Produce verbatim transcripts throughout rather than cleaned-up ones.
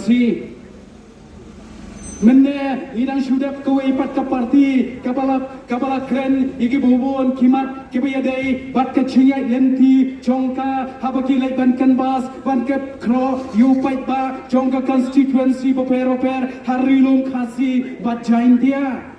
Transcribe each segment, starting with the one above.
Shi. Mynne ngi dang shu dep kawei pat ka parti kaba la, kaba la kren ïa ki bun ki mat kiba ïadei bad ka jingïaid lynti jong ka, haba ki leit ban canvass ban kep khroh ïa u paidbah jong ka constituency bapher bapher ha Ri Lum Khasi bad Jaintia.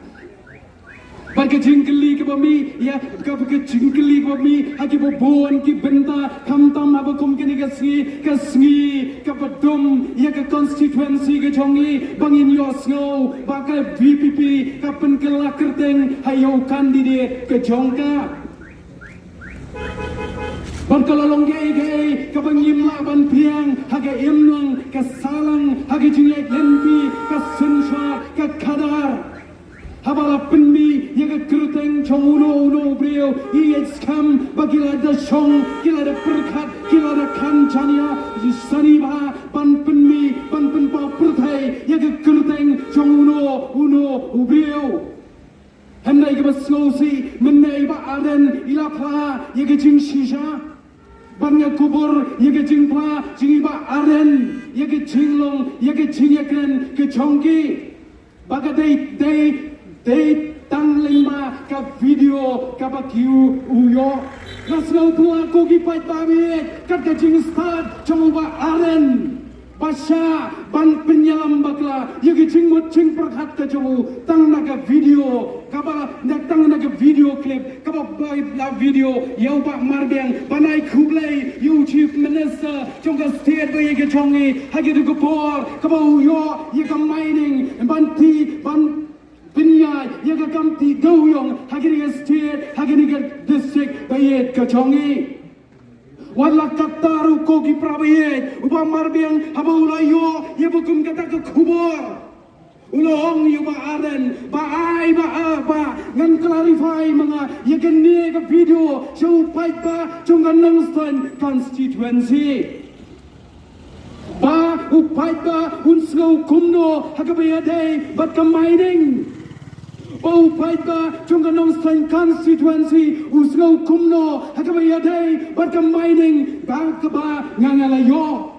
Bad ka jingkylli kaba mih, ïa, ka, ka jingkylli kaba mih ha kiba bun ki bynta, khamtam haba kum kane ka sngi, ka sngi kaba dum ïa ka constituency ka jong ngi, ba ngin ïohsngew ba ka V P P ka pynkylla kyrteng ha ïa u candidate ka jong ka. Bad ka la long kaei kaei kaba ngim lah ban pdiang ha ka imlang ka sahlang, ha ka jingïaid lynti, ka synshar, ka khadar. Haba la pynmih ïa ka kyrteng jong uno uno u briew, i ïeit skhem ba ki la da shong, ki la da pyrkhat, ki la da khan jania sani bha ban pynmih, ban pynpaw pyrthei ïa ka kyrteng jong uno uno u briew. Hynrei kaba sngewsih, mynne i Bah Ardent i la phla ïa ka jingshisha. Bad nga kubur ïa ka jingphla jong i Bah Ardent ïa ka jinglong, ïa ka jingïakren ka jong ki. Ba ka dei, dei, dei tang lyngba ka video kaba ki u ïoh. Nga sngewthuh ko ki paidbah, kat ka jingstad jong u Bah Ardent ba shah ban pynïalam bakla ïa ka jingmut jingpyrkhat ka jong u tang na ka video, kaba na, tang na ka video clip kaba bai la video ïa u Bah Marbiang ban ai khublei ïa u Chief Minister jong ka state ba ïeit ka jong ngi ha katu ka por kaba u ïoh ïa ka mining ban ti, ban pynïaid ïa ka kam tih dewïong ha kane ka state, ha kane ka district ba ïeit ka jong ngi. Wat la katta ruh ko ki para baieit, u Bah Marbiang haba u la ïoh ïa ba kum kata ka khubor, u la ong ïa u Bah Ardent ba ai ba, ah, ba ngan clarify ma nga ïa kane ka video sha u paidbah jong ka Nongstoiñ constituency. Ba u paidbah un sngew kumno ha kaba ïadei bad ka mining. Ba u paidbah jong ka Nongstoiñ constituency u sngew kumno ha kaba ïadei bad ka mining ba kaba nga, nga la ïoh.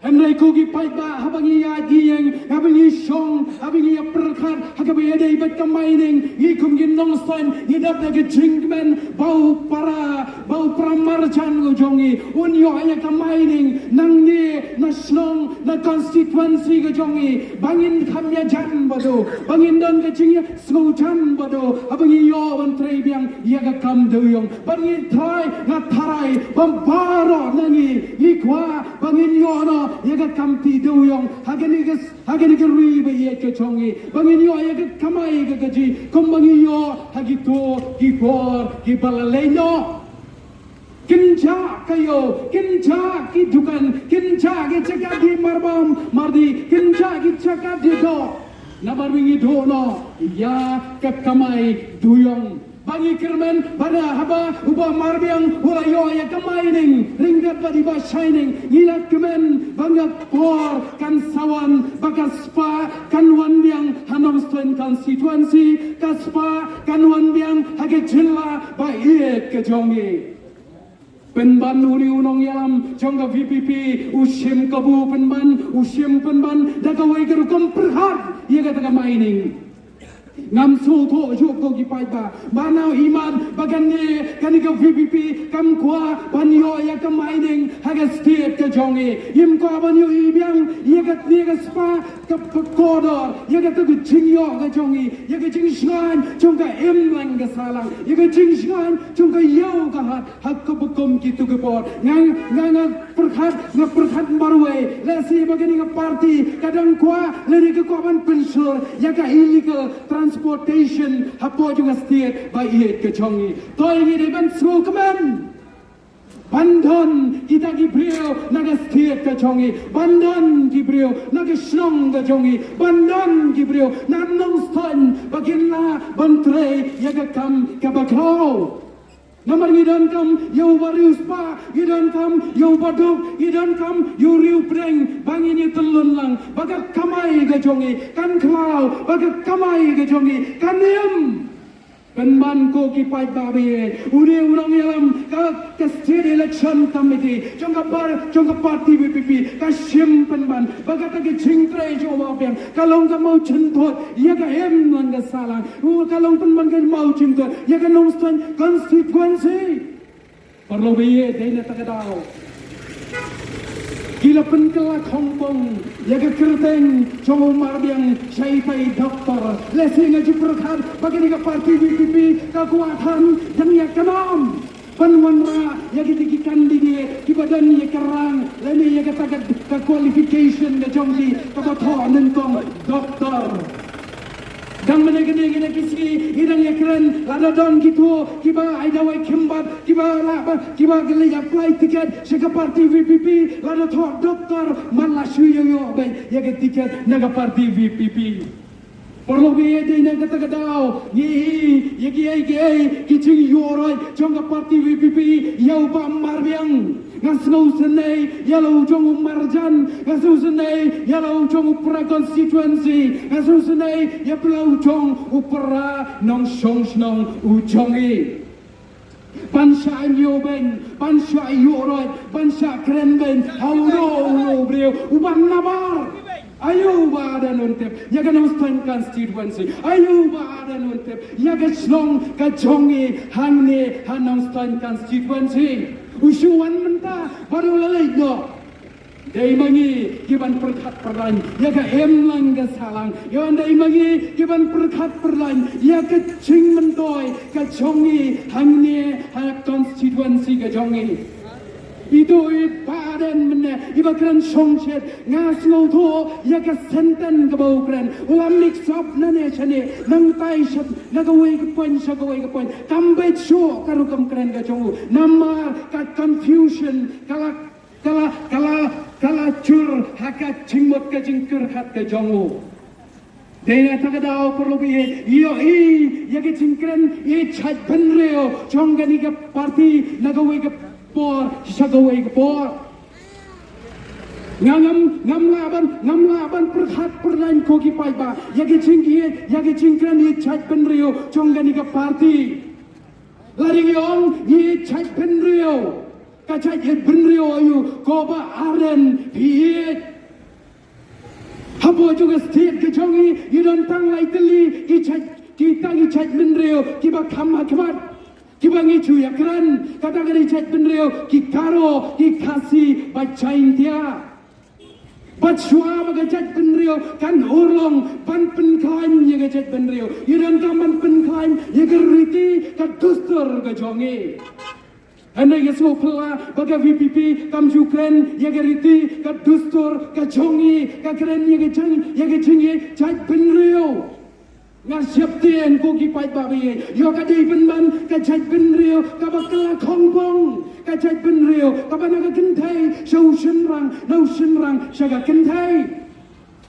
Hynrei ko ki paidbah, haba ngi ïaid ngi ïeng, haba ngi shong, haba ngi ïa pyrkhat ha kaba ïadei bad ka mining, ngi kum ki Nongstoiñ ngi dap da ka jingkmen ba u para, ba u para marjan ka jong ngi un ïoh ïa ka mining nangne na shnong, na constituency ka jong ngi, ba ngin kham ïajan bad u, ba ngin don ka jingsngewjan bad u haba ngi ïoh ban trei biang ïa ka kam dewïong. Bad ngi tharai, nga tharai ba baroh na ngi ngi kwah ba ngin ïoh noh ïa ka kam tih dewïong ha kane ka, ha kane ka ri ba ïeit ka jong ngi, ba ngin ïoh ïa ka kamai ka kajih kumba ngi ïoh ha kito ki por kiba la leit noh. Kynjah ka ïew, kynjah ki dukan, kynjah ki jaka die marbam mardih, kynjah ki jaka die doh. Namar ba ngi duh noh ïa ka kamai dewïong. Ba ngi kyrmen ba haba u Bah Marbiang u la ïoh ïa ka mining ryngkat bad i Bah Shining, ngi la kmen ba ka por kan sa wan ba ka spah kan wan biang ha Nongstoiñ constituency, ka spah kan wan biang ha ka jylla ba ïeit ka jong ngi. Pynban une u nongïalam jong ka V P P u shim kabu pynban, u shim pynban da kawei ka rukom pyrkhat ïa kata ka mining. Ngam sngewthuh shuh ko ki paidbah, ba na u imat ba kane, kane ka V P P kam kwah ban ïoh ïa ka mining ha ka state ka jong ngi. Ngim kwah ban ïohi biang ïa kane ka spah ka kordor, ïa kata ka jingïoh ka jong ngi, ïa ka jingshngaiñ jong ka imlang ka sahlang, ïa ka jingshngaiñ jong ka ïew ka hat ha kaba kum kitu ki por. Nga, nga, nga pyrkhat, nga pyrkhat marwei, lehse ba kane ka party ka dang kwah, lane ka kwah ban pynshlur ïa ka illegal transportation hapoh jong ka state ba ïeit ka jong ngi. To ngi dei ban sngewkmen ban don kita ki briew na ka state ka jong ngi, ban don ki briew na ka shnong ka jong ngi, ban don ki briew na Nongstoiñ ba kin lah ban trei ïa ka kam kaba khlaw. Namar ngi donkam ïa u bariewspah, ngi donkam ïa u baduk, ngi donkam ïa u riewpdeng ba ngin ïa tyllun lang, ba ka kamai ka jong ngi kan khlaw, ba ka kamai ka jong ngi kan im. Pynban ko ki paidbah ba ïeit, une u nongïalam ka, ka State Election Committee jong ka par, jong ka party V P P ka shim pynban ba kata ka jingtrei jong u Marbiang ka long ka mawjynthut ïa ka imlang ka sahlang, u ka long pynban ka mawjynthut ïa ka Nongstoiñ constituency. Paralok ba ïeit, dei na kata ka daw ki la pynkylla khongpong ïa ka kyrteng jong u Marbiang sha itai doktor. Lehse nga ju pyrkhat ba kane ka party V P P ka kwah than dang ïa ka nam ban wanrah ïa kita ki candidate kiba don ïa ka rang lane ïa kata ka, ka qualification ka jong ki kaba thoh nyngkong doktor. Dang mynne kane kine ki sngi ngi dang ïakren, lada don kito kiba ai dawai khymbat, kiba lah ba, kiba leit apply ticket sha ka party V P P, lada thoh doktor man la shu ïoh ïoh beit ïa ka ticket na ka party V P P. Paralok ba ïeit, dei na kata ka daw ngi ïohi ïa kiei kiei ki jingïoh roi jong ka party V P P ïa u Bah Marbiang. Nga sngewsynei ïa la u jong u Marjan, nga sngewsynei ïa la u jong u Para constituency, nga sngewsynei ïa la u jong u Para nongshong shnong u jong i. Ban shah ïoh beiñ, ban shah ïoh roi, ban shah kren beiñ ha uno uno u briew u ban nabar. Aïu ba don un tip ïa ka Nongstoiñ constituency? Aïu ba don un tip ïa ka shnong ka jong i hangne ha Nongstoiñ constituency? U shu wan mynta bad u la leit noh. Dei ma ngi ki ban pyrkhat pyrlaiñ ïa ka imlang ka sahlang, ïa wan dei ma ngi ki ban pyrkhat pyrlaiñ ïa ka jingmyntoi ka jong i hangne ha constituency ka jong i. Ito i Bah Ardent mynne iba kren shongshit, nga sngewthuh ïa ka sentence kaba u kren, u la mix up nane shane, nangtai sha na kawei ka point sha kawei ka point. Kam beit shuh ka rukom kren ka jong u namar ka confusion ka la, ka la, ka la, ka la jur ha ka jingmut ka jingkyrkhat ka jong u. Dei na kata ka daw paralok ba ïeit, ïohi ïa ka jingkren i jait bynriew jong kane ka party na kawei ka por sha kawei ka por. Nga ngam, ngam lah ban, ngam lah ban pyrkhat pyrlaiñ ko ki paidbah ïa ka jingïeit, ïa ka jingkren i jait bynriew jong kane ka party. La dei ngi ong i jait bynriew, ka jait bynriew aïu ko Bah Ardent phi ïeit? Hapoh jong ka state ka jong i, i don tang lai tylli ki jait, ki tang i jait bynriew kiba kham ha khmat kiba ngi ju ïakren, kata ka dei jait bynriew ki Garo, ki Khasi bad Jaintia. Bad shuwa ba ka jait bynriew kan urlong ban pynkhlaiñ ïa ka jait bynriew, i donkam ban pynkhlaiñ ïa ka riti ka dustur ka jong i. Hynrei nga sngewphylla ba ka V P P kam ju kren ïa ka riti ka dustur ka jong i, ka kren ïa ka jing, ïa ka jingïeit jait bynriew. Nga sheptieng ko ki paidbah ba ïeit, ïoh ka dei pynban ka jait bynriew kaba kylla khongpong, ka jait bynriew kaba na ka kynthei sha u shynrang, na u shynrang sha ka kynthei.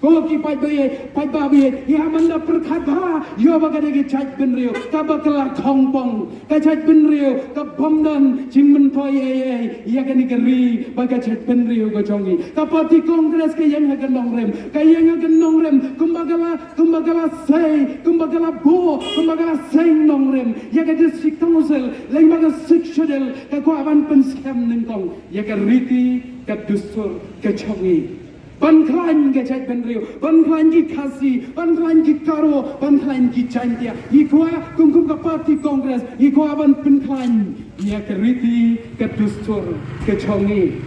Ko ki paidbah ba ïeit, paidbah ba ïeit, ïa man da pyrkhat bha ïoh ba ka dei ka jait bynriew kaba kylla khongpong, ka jait bynriew ka bym don jingmyntoi ei ei ïa kane ka ri bad ka jait bynriew ka jong i. Ka party Congress ka ïeng ha ka nongrim, ka ïeng ha ka nongrim kumba ka la, kumba ka la sei, kumba ka la buh, kumba ka la seng nongrim ïa ka District Council lyngba ka Sixth Schedule, ka kwah ban pynskhem nyngkong ïa ka riti ka dustur ka jong i. Ban khlaiñ ka jait bynriew, ban khlaiñ ki Khasi, ban khlaiñ ki Garo, ban khlaiñ ki Jaintia. Ngi kwah kum, kum ka party Congress, ngi kwah ban pynkhlaiñ ïa ka riti ka dustur ka jong i.